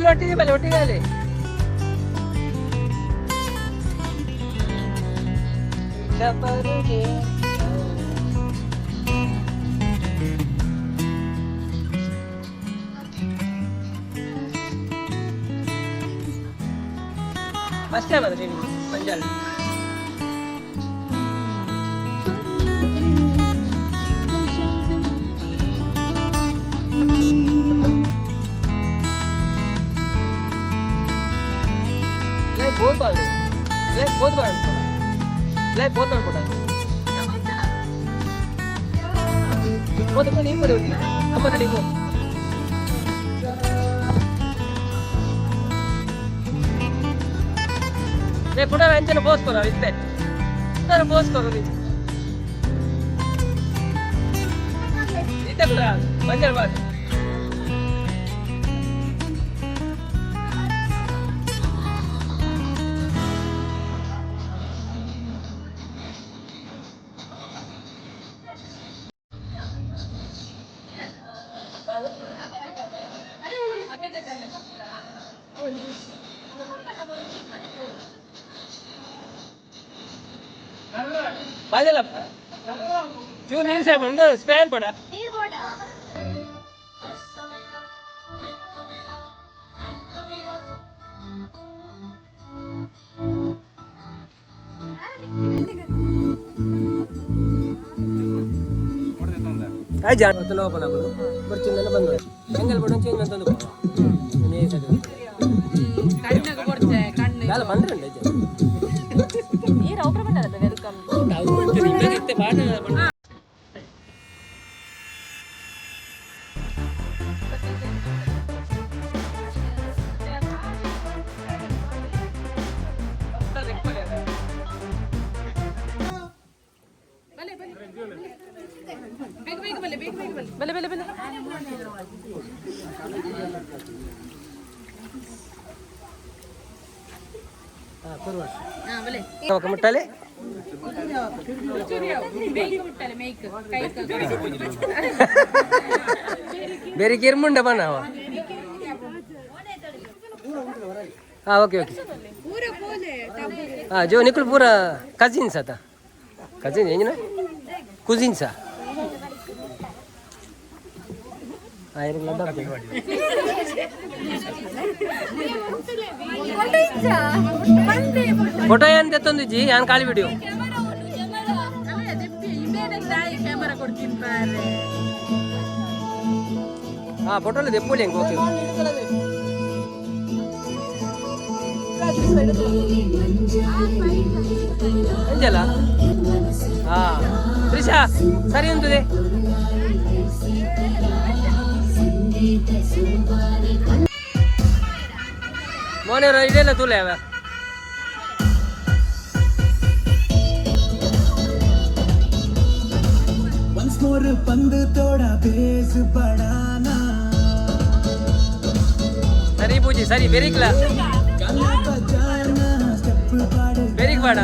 ಒಟ್ಟಿಗೆ ಬಲೆ, ಒಟ್ಟಿಗೆ ಅಲ್ಲಿ. ಫಸ್ಟ್ ಟೈಮ್ ಅದು ಮಂಜಾಲ್. ಲೈಫ್ बहुत बार, लाइफ बहुत बार, लाइफ बहुत बार ಕೊಡ ಮೊದಲು ನೀವು ಬರೋದಿ ಅಮ್ಮ ನಡಿಗೋ. ಲೇ ಪುಡ ಅಂಚನ ಬೋಸ್ ಕೊರ ಇತ್ತೆ ನಾನು ಬೋಸ್ ಕೊರ ಇತ್ತೆ ಪುಡ ಮಂಜಲ್ ಬಾತ್. ಬಾಜಲ್ಲ ಚೂರು ನೀರು ಸಾಹೇಬ್ ಉಂಡು ಸ್ಪ್ಯಾನ್ ಪಡ. ಆಯ್ತು, ಜಾಣ ಓಪನ್ ಆಗೋದು ಬರ್ಚಿಂದೆಲ್ಲ ಬಂದು ಎಂಗಲ್ ಬಡ ಚೇಂಜ್ ಅಂತಂದು. ಕಣ್ಣು ಕೊಡ್ತೆ ಕಣ್ಣು. ದಾಲ ಬಂದ್ರೆ ಉಂಟು. ನೀರು ಅವಪ್ರ ಬಂದಲ್ಲ welcome. ಪಾಠ. ಬಲೆ ಬಲೆ, ಬೇಗ ಬೇಗ ಬಲೆ, ಬೇಗ ಬೇಗ ಬಲೆ. ಬಲೆ ಬಲೆ ಬಲೆ. ಹಾ ಬಲೆ. ಮುಟ್ಟಲೆ. ಚೂರಿ ಮೇಯ್ಕ್ ಮುಟ್ಟಲೆ, ಮೇಯ್ಕ್ ಕೈ. ಬೇರೆ ಕಿರ್ಮುಂಡ ಬಣ್ಣವ. ಹಾಂ, ಓಕೆ ಓಕೆ. ಪೂರ ಪೋಲೆ. ಹಾಂ, ಜೋ ನಿಕುಲ್ ಪೂರ ಕಸಿನ್ಸ್ ಆತ, ಕಸಿನ್ ಎಂಜಿನ ಕುಸಿನ್ಸಾ? ಹಾಂ, ಇರಲ್ಲ. ಫೋಟೋ ಏನು ತೆತ್ತೊಂದಿಜ್ಜಿ ಯಾನ್ ಖಾಲಿ ವಿಡಿಯೋ. ಕ್ಯಾಮರಾ ಕೊಡ್ತೀನಿ ಬಾರೆ. ಹಾಂ, ಫೋಟೋ ದೆಪ್ಪುಲಿ ಹೆಂಗೆ? ಓಕೆ. ಅಂಜಲ. ಹಾಂ ತ್ರಿಷಾ, ಸರಿ ಉಂಟುದೆ. ಮೋನೇರ ಇದೆಲ್ಲ ತೂಲೆ ಅವ. Once more पंद थोड़ा बेस बढ़ाना. ಸರಿ ಪೂಜಿ, ಸರಿ ಬೆರಿಕ್ಲ. गाना बजाना, स्टेप पाड़. ಬೆರಿಕ್ ಬಾಡ.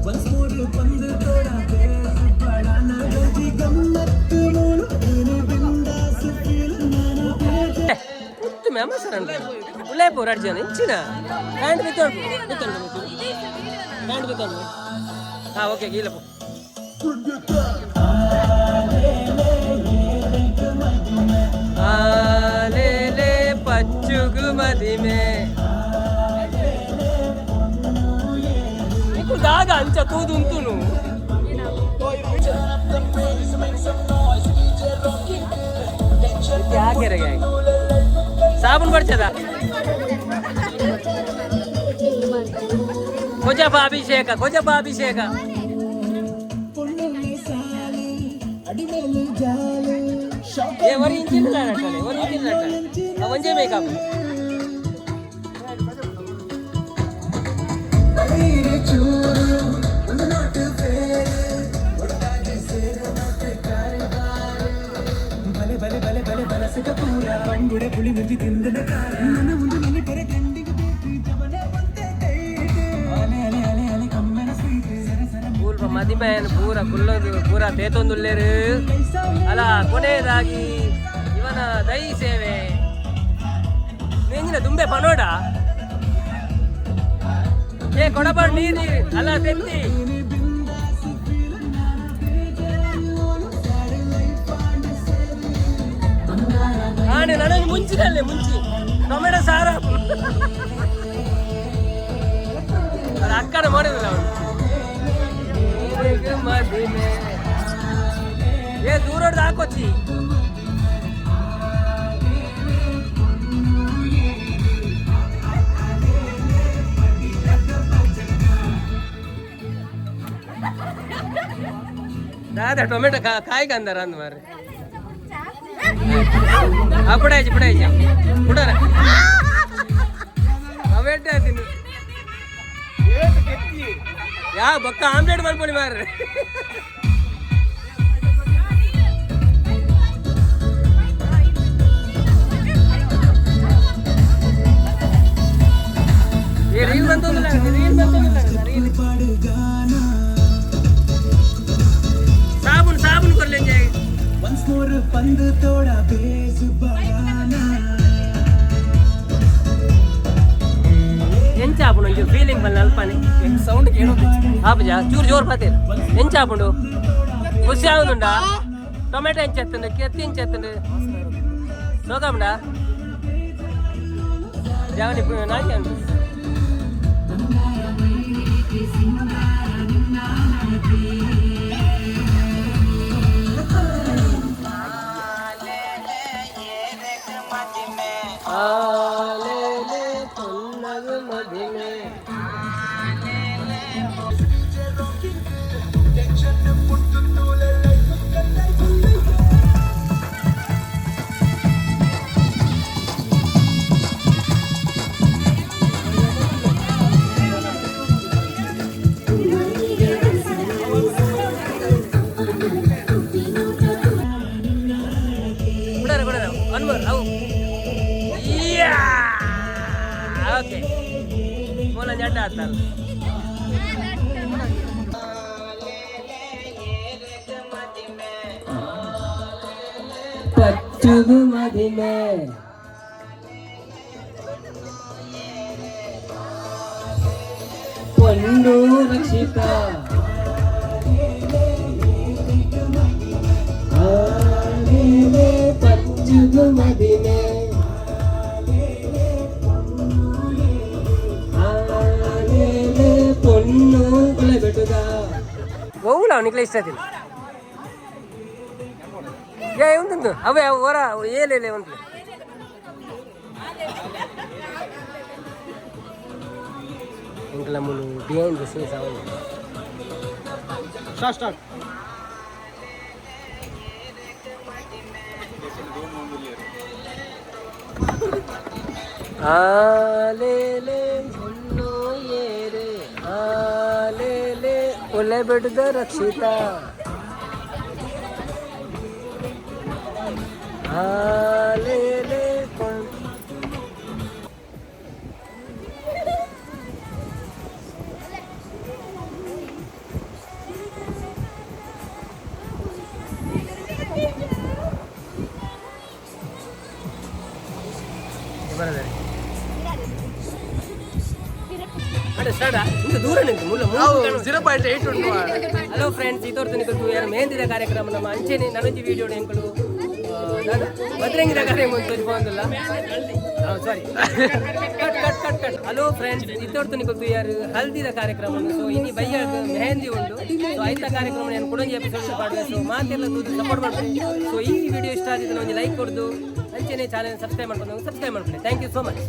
Once more पंद थोड़ा बेस बढ़ाना, गंजी गम्मत मूल बिंदास फील नाना. ಪುತ್ತು ಮೆಮಸರ ಉಳ್ಳೇ ಪೂರ ಅಡ್ಜನ ಇಂಚಿನ ಪ್ಯಾಂಟ್ ಬಿತ್ತೋಡು ಬಿತ್ತೋಡು ಪ್ಯಾಂಟ್ ಬಿತ್ತೋಡು. ಹಾಂ, ಓಕೆ, ಗೀಲಪ್ಪು. ಆಲೇಲೆ ಪಚ್ಚುಗು ಮದಿಮೆ నీకు దాగా అంచ తూదుంతును. ಯಾಕೆರೆಗೆ ಸಾಬೂನ್ ಬಡ್ಚದ ಕೊಜಪ ಅಭಿಷೇಕ, ಕೊಜಪ ಅಭಿಷೇಕ. పొన్నుల్ని సాలి అడిమేలు జాలు. ಏ ಒರಿ ಇಂಚಿನ ನಟ್ಟಲೆ, ಒರಿ ಇಂಚಿನ ನಟ್ಟಲೆ ಒಂಜೇ ಮೇಕಪ್. ಚೂರು ಒಂದು ನೋಟು ಬೇರೆ ಒಟ್ಟಾಗಿ ಸೇರು ನೋಟು ಕಾರುಬಾರು. ಬಲೆ ಬಲೆ ಬಲೆ ಬಲೆ ಬಲಸಕ ಪೂರ ಬಂಗುಡೆ ಪುಳಿ ಮುಂಜಿ ತಿಂದನ ಕಾರ ನನ್ನ ಮುಂದೆ ನನ್ನ ಪೆರೆ ಟ್ರೆಂಡಿಂಗ್ ಬೇಕು ಜವನ ಬಂತೆ ಟೈಟ್ ಅಲೆ ಅಲೆ ಅಲೆ ಅಲೆ ಕಮ್ಮೆನ ಸ್ವೀಟ್ ಸರ ಸರ. ಪೂರ್ವ ಮದಿಮಯನ್ ಪೂರ ಕುಲ್ಲೋದು ಪೂರ ತೇತೊಂದುಲ್ಲೇರು ಅಲ್ಲ. ಕೊನೆಯದಾಗಿ ಇವನ ದೈ ಸೇವೆ. ಎಂಜಿನ ದುಂಬೆ ಪನೋಡ ಏ ಕೊಡಬಾರ್ದು ನೀರು ಅಲ್ಲ ತೆತ್ತಿ. ಆನೆ ನನಗೆ ಮುಂಚಿನಲ್ಲೇ ಮುಂಚಿ ಟೊಮೆಟೊ ಸಾರ ಅದು ಅಕ್ಕನ ಮಾಡಿದಿಲ್ಲ ಅವನು. ಏ ದೂರ ಹಾಕೋಚಿ. ದಾದಾ ಟೊಮೆಟೊ ಕಾಯಿ ಕಂದಾರ ಅಂದ್ ಮಾರ್ರೆ. ಆ ಪುಡಾಯ್ಚಿ ಪುಡಾಯ್ಚಿ ಪುಡಾರ ಅವೆಡ್ಡೆ ಆತೀನಿ. ಯಾ ಬೊಕ್ಕ ಆಮ್ಲೆಟ್ ಮಾಡ್ಕೊಳ್ಳಿ ಮಾರ್ರೆ. ಏ ರೀಲ್ ಬಂತಂದಿಲ್ಲ, ರೀಲ್ ಬಂತಂದಿಲ್ಲ, ರೀಲ್. ಸಾಬೂನ್ ಸಾಬೂನ್ ಕೊರ್ಲಿ. ಒನ್ಸ್ ಮೋರ್ ಪಂದ್ ತೋಡ ಬೇಸು ಬಡಾನ. ಎಂಚ ಆಪುಂಡು ಒಂಚೂರು ಫೀಲಿಂಗ್ ಬಲ್ಲ ಅಲ್ಪನೆ. ಸೌಂಡ್ ಕೇಳೋದು. ಆಪುಜ ಚೂರು ಜೋರು ಪಾತೇರು. ಎಂಚ ಆಪುಂಡು? ಖುಷಿ ಆಗುದುಂಡಾ? ಟೊಮೆಟೊ ಎಂಚ ಎತ್ತುಂಡು, ಕೆತ್ತಿ ಎಂಚ ಎತ್ತುಂಡು? ಸೋಕಾಪುಂಡಾ? ಜಾವನಿ ನಾಯಿ ಉಂಟು. ಆಲೇಲೆ ಪೊನ್ನಗ ಮದಿಮೆ. ಕೊಡಾರ ಕೊಡಾರ. ಒನ್ ಮೋರ್ ಅವು. ಯಾ ಓಕೆ ಮೂಲ ಜಡ್ಡ ಆತಲ್ಲ. ಪಚ್ಚುಗು ಮದಿಮೆ. ಪೊನ್ನು ರಕ್ಷಿತ. ಆಲೇಲೆ ಪಚ್ಚುಗು ಮದಿಮೆ. ಆಲೇಲೆ ಪೊನ್ನು ಬೆಟ್ಟದ ಒವ್ಲ ನಿಕ್ಲೆ ಇಷ್ಟ ಆತಿಲ್ಲ. ಏ ಉಂಟು ಅವೇ ಅವು ಹೊರ ಏಲೇಲೆ ಉಂಟು. ಎಂಕಲ ಮುಲು ಬಿಹೈಂಡ್ the scenes ಅವನು. Start start. ಆಲೇಲೆ ಹೊನ್ನು ಏರೆ ಆಲೇಲೆ ಒಲೆ ಬೆಟ್ಟದ ರಕ್ಷಿತ. ಆಲೇಲೆ ಪೊನ್. ಬರದಾರೆ ಅಡೆ ಸ್ಟಾರ್ಟ್. ಇಂದು ದೂರ ನಿಂತು ಮುಲ್ಲ. 0.8 ಉಂಟು. ಹಲೋ ಫ್ರೆಂಡ್ಸ್, ಈ ತೋರ್ತನೆ ಯಾರು ಮೆಹಂದಿದ ಕಾರ್ಯಕ್ರಮ ನಮ್ಮ ಅಂಚೆನೆ ನನೊಂಜಿ ವಿಡಿಯೋ ಎಂಕುಲು ಬದ್ರಂಗಿದ ಕಾರ್ಯಕ್ರಮ ತೋಜಿಪೊಂದುಲ್ಲ. Sorry, cut cut cut cut. Hello friends, ಇತ್ತೋರ್ತನೆ ಗೊತ್ತು ಯಾರು ಹಲ್ದಿದ ಕಾರ್ಯಕ್ರಮ. ಸೊ ಇನಿ ಬಯ್ಯಾಗ ಮೆಹಂದಿ ಉಂಟು. ಸೊ ಐತ ಕಾರ್ಯಕ್ರಮ ನಾನು ಕುಡೊಂಜಿ ಎಪಿಸೋಡ್ ಪಾಡುವೆ. ಸೊ ಮಾತೆಲ್ಲ ತೂದು ಸಪೋರ್ಟ್ ಮಾಡ್ತೀನಿ. ಸೊ ಈ ವಿಡಿಯೋ ಇಷ್ಟ ಆಗಿದ್ರೆ ಒಂಜಿ ಲೈಕ್ ಕೊಡ್ದು ಅಂಚೆನೆ ಚಾನೆಲ್ ಸಬ್ಸ್ಕ್ರೈಬ್ ಮಾಡ್ಕೊಂಡು ಸಬ್ಸ್ಕ್ರೈಬ್ ಮಾಡ್ಕೊಳ್ಳಿ. Thank you so much.